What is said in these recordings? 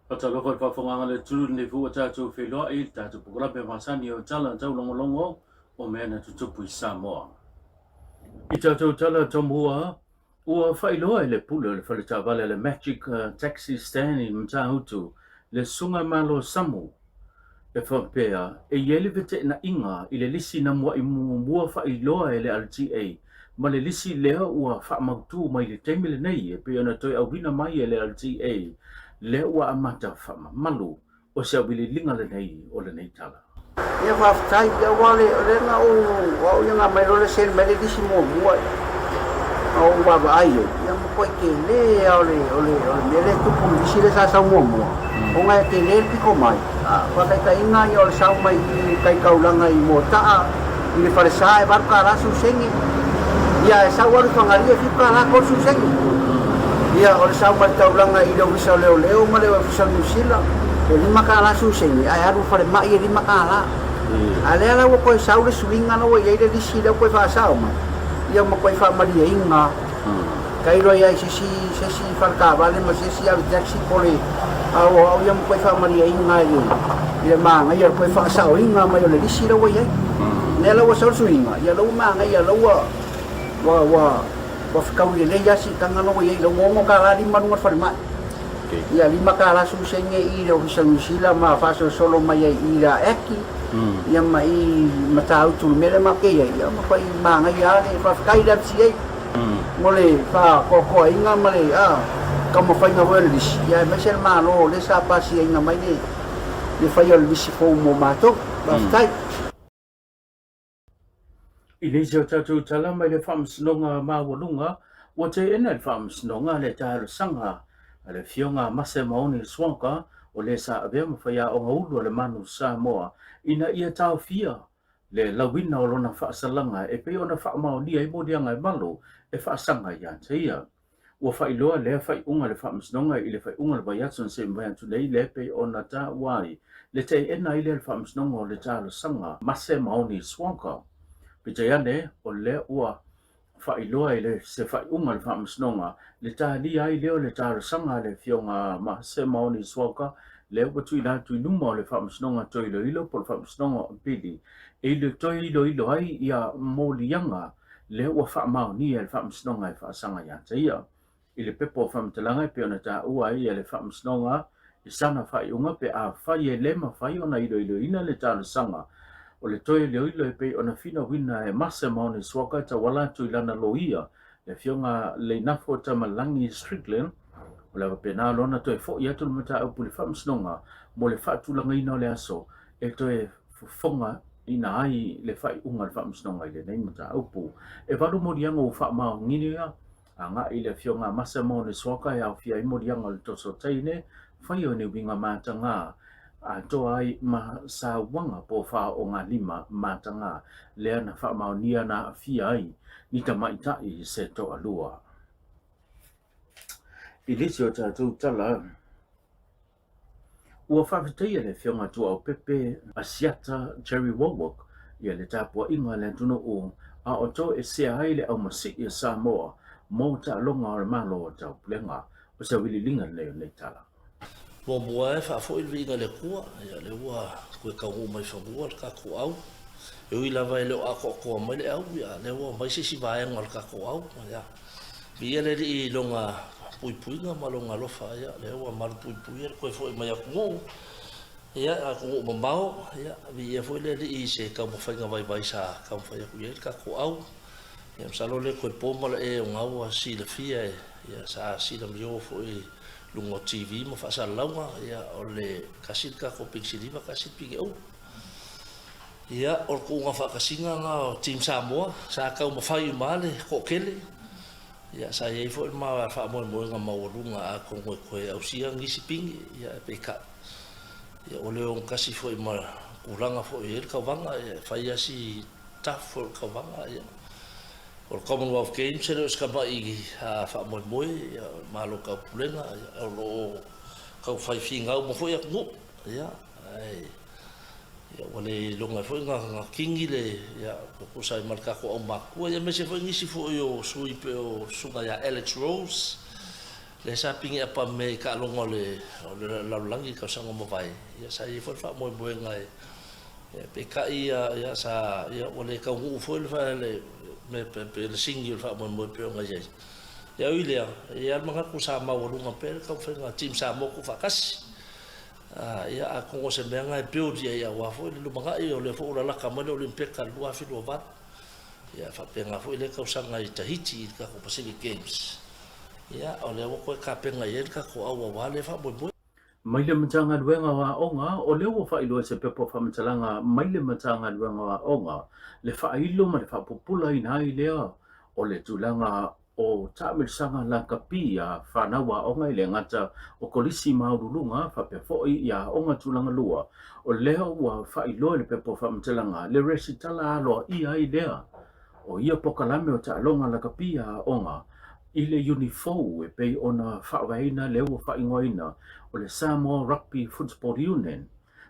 Faatalofa i le faafofogaaga a le atunuu i lenei foi ua tatou feiloai i le tatou polokalame masani o Tala Taulogologo o mea na tutupu i Samoa. I tatou tala tomua, ua faailoa e le pule o le fale taavale a le Magic Taxi Stand i Matautu le Susuga Malo Samu e faapea e i ai le feteenaiga i le lisi na muai muamua faailoa e le LTA ma le lisi lea ua faamautu mai i le taimi lenei e pei ona toe auina mai e le LTA lea ua amata faamamalu. O se auiliiliga lenei o lenei tala. Ia faafetai, ia aua o lea na ou, o au ia na aumai loa le send mai le lisi muamua na ou vaavaai ai, ia matuai tele lava o le, o le, o le mea lea e tupu i le lisi lea sa sau muamua, ona e tele le pito mai, a o faataitaiga ia o le sau mai i tai taulaga i Moataa i le falesa e $8 susenge, ia ae sau alu i Fagalii e $7 30 sene. Ia o le sau mai le taulaga i le Ofisa o Leoleo ma le Ofisa o Niu Sila e $5 susenge ae alu i le falemai e $5. A lea la ua toe sau le suiga la ua i ai le lisi lea ua toe faasao mai, ia ua matuai faamalieina. Tailo ai i se isi se isi fale taavale ma se isi ave taxi po o le a o au ia matuai faamalieina i le i le manaia o le toe faasaoina mai o le lisi la ua i ai. Lea la ua sau le suiga, ia la ua manaia la ua ua ua ua fetaui lelei lava siitaga la ua i ai, la ua $6 lima luga o le falemai. Ia $5 susenge i le Ofisa o Niu Sila ma faasolosolo mai ai i le Aki ia ma i Matautu i le mea lea matou te i ai, ia matuai manaia lava le faafetai i le MCA mo le faatoatoaina ma le taumafaiga foi o le lisi, ia aemaise le Malo o lea sa pasiaina mai le faia o le lisi fou mo matou. Faafetai. I nisi o tatou tala mai le Faamasinoga Maualuga, ua teena e le Faamasinoga le talosaga a le Afioga Mase Maoni Swanka, o le sa avea ma faiaoga ulu a le Manu Samoa, ina ia taofia le lauina o lona faasalaga e pei ona faamaonia ai moliaga e malu e faasaga ia te ia. Ua faailoa lea faaiuga a le Faamasinoga i le faaiuga o le vaiaso na se'i mai atu nei lea pei ona taua ai le teena ai lea e le Faamasinoga o le talosaga Mase Maoni Swanka. Peitai ane, o lea ua faailoa i le se faaiuga a le Faamasinoga le talia ai lea o le talosaga a le Afioga Mase Maoni Swanka lea ua tuuina atu i luma o le Faamasinoga Toe Iloilo po o le Faamasinoga o Apili e toe iloilo ai ia moliaga lea ua faamaonia e le Faamasinoga e faasaga ia te ia. I le pepa o faamatalaga e pei ona taua ai e le Faamasinoga i sana faaiuga pe afai e le mafai ona iloiloina le talosaga o le toe iloilo e pei ona finauina e Mase Maoni Swaka e tauala atu i lana loia, le Afioga Leinafo Tamalagi Strickland, o le a faapena lona toe foi atu le mataupu i le Faamasinoga mo le faatulagaina o le aso e toe fofoga ina ai le faaiuga a le Faamasinoga i lenei mataupu. E valu moliaga ua faamaonia agai i le Afioga a Masa Mone Swaka e aofia ai moliaga o le toso teine, faia o ni uiga matagā, atoa ai ma sauaga po o faaoogalima matagā, lea na faamaonia na aafia ai ni tamaitai se toalua. I nisi o tatou tala, Ua faafetaia le Afioga Tuaopepe Asiata Jerry Wowok ia le tapuaiga a le atunuu a o toesea ai le aumasii a Samoa mo taaloga o le Malo o Taupulega. O se auiliiliga lenei o lenei tala. Muamua e faafoi le viiga i le Atua, ia lea ua toe taunuu mai fanua le tatou au. E ui lava e le o atoatoa mai le au, ia lea ua aumai se isi vaega o le tatou au, ia. Viia le Alii i Lona puipuiga ma Lona alofa, ia, lea ua malupuipuia le toe foi mai atunuu, ia, atunuu mamao, ia, viia foi le Alii i se taumafaiga vaivai sa taumafai atu i ai le tatou au. Ia, masalo le toe po malae o na ua silafia e, ia, sa silamio foi i luga o TV ma faasalalauga, ia, o le tasi le tatou pigi siliva, tasi le pigi auro. Ia, o le tuuga faatasiga lena o Team Samoa, sa taumafai uma lava le toatele. Ia, sa i ai foi le ma faamoemoega maualuga atonu e toe ausia nisi pine, ia, ae peitai, ia, ua le ogatasi foi ma tulaga foi e i ai le tauvaga, ia, e fai lava si tough foi o le tauvaga, ia. O le Commonwealth Games e le o se tamai faamoemoe, ia, o le Malo Taupulega, ia, o lo o tau fai finau uma foi atunuu, ia, ae Ia ua le iloga ai foi na kini le ia tutusa ai ma le tatou aumatua ia aemaise foi nisi foi o sui pei o susuga ia Alex Rose. Lea sa pigi apa mea i taaloga o le o le lalolagi i le tausaga ua mavae, ia sa i ai foi le faamoemoega e peitai ia ia sa ia ua le taunuu foi le le mea pe le sigi o le faamoemoe pei ona i ai. Ia ui i lea, e i ai lava le manatu sa maualuga pea le taumafaiga a Team Samoa tuufaatasi. Ia atonu o se mea lena e build i ai aua foi le lumanai, o lea foi ua lalata mai le Olympeka i le 2028. Ia faapena foi lea tausaga i Tahiti i le tatou Pacific Games. Ia o lea ua toe tapena i ai le tatou au aua lea faamoemoe. Mai le Matagaluega o Aoga, o lea ua faailoa i se pepa faamatalaga mai le Matagaluega o Aoga le faailo ma le faapupulaina ai lea o le tulaga o taamilosaga lakapi a fanau aoga e le gata o kolisi maualuluga faapea foi i aoga tulaga lua. O lea ua faailoa i le pepa faamatalaga le resitala aloaia ai lea o ia pokalame o taaloga lakapi a aoga i le iuni fou e pei ona faavaeina lea ua faaigoaina o le Samoa Rugby Football Union.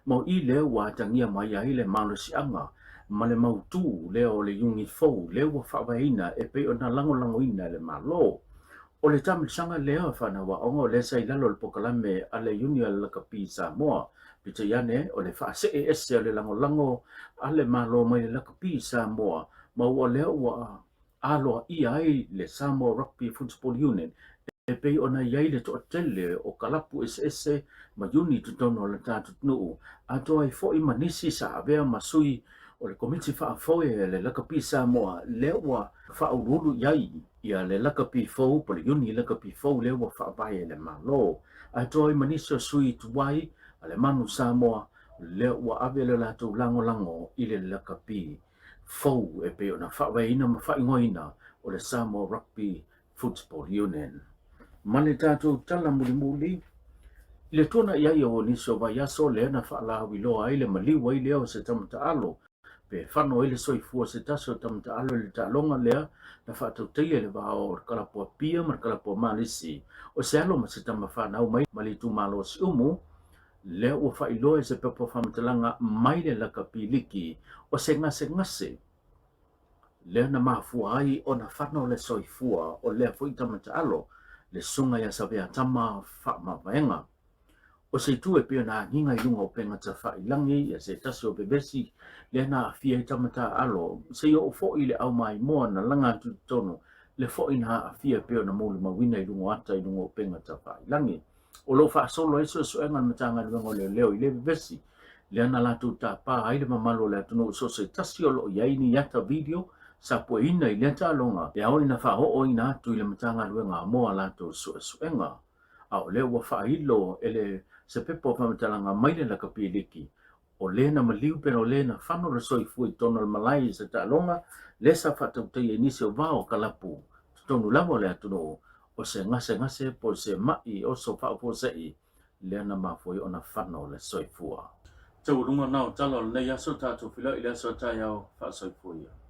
Ma o i lea ua atagia mai ai le malosiaga ma le mautū lea o le iuni fou lea ua faavaeina e pei ona lagolagoina e le Malo. O le taamilosaga lea fanau aoga o lea sa i lalo o le pokalame a le iuni a le Lakapi Samoa. Peitai ane, o le faasee ese o le lagolago a le Malo mai le Lakapi Samoa ma ua lea ua aloaia ai le Samoa Rugby Football Union e pei ona i ai le toatele o kalapu eseese ma iuni i totonu o le tatou atunuu, atoa ai foi ma nisi sa avea ma sui o le Komiti Faafoe a le Lakapi Samoa lea ua faauluulu i ai ia le lakapi fou po o le iuni lakapi fou lea ua faavae e le Malo, atoa ai ma nisi o sui tuai a le Manu Samoa lea ua ave le latou lagolago i le lakapi fou e pei ona faavaeina ma faaigoaina o le Samoa Rugby Football Union. Ma le tatou tala mulimuli, i le tuanai ai o nisi o vaiaso lea na faalauiloa ai le maliu ai lea o se tama taalo pe fano ai le soifua o se tasi o tama taalo i le taaloga lea na faatautaia i le va o le kalapu Apia ma le kalapu a Malisi o se alo ma se tama fanau mai le itumalo o Siumu Lea ua faailoa i se pepa faamatalaga mai le lakapi liki o se gasegase lea na mafua ai ona fano le soifua o lea foi tama taalo, le Susuga ia Saveatama Faamavaega. O se itu e pei ona agiga i luga o upega tafailangi ia se tasi o vevesi lea na aafia ai tama taalo seia oo foi i le aumaimoa na laga atu i totonu le foi na aafia e pei ona molimauina i luga o ata i luga o upega tafailangi. O lo o faasolo ai suesuega a le Matagaluega o Leoleo i le vevesi lea na latou tapa ai le mamalu o le atunuu so o se tasi o lo o i ai ni ata video sa pueina i lea taaloga e ao ina faaooina atu i le Matagaluega mo a latou suesuega. A o lea ua faailo e le se pepa o faamatalaga mai le lakapi liki O lē na maliu pe o lē na fano le soifua i totonu o le malae i se taaloga, lē sa faatautaia i nisi o vao kalapu totonu lava o le atunuu, o se gasegase po o se maʻi oso faafuasei lea na mafua ai ona fano le soifua. Taualuga na o tala o lenei aso, tatou feiloai i le aso a taeao, faasoifua ia.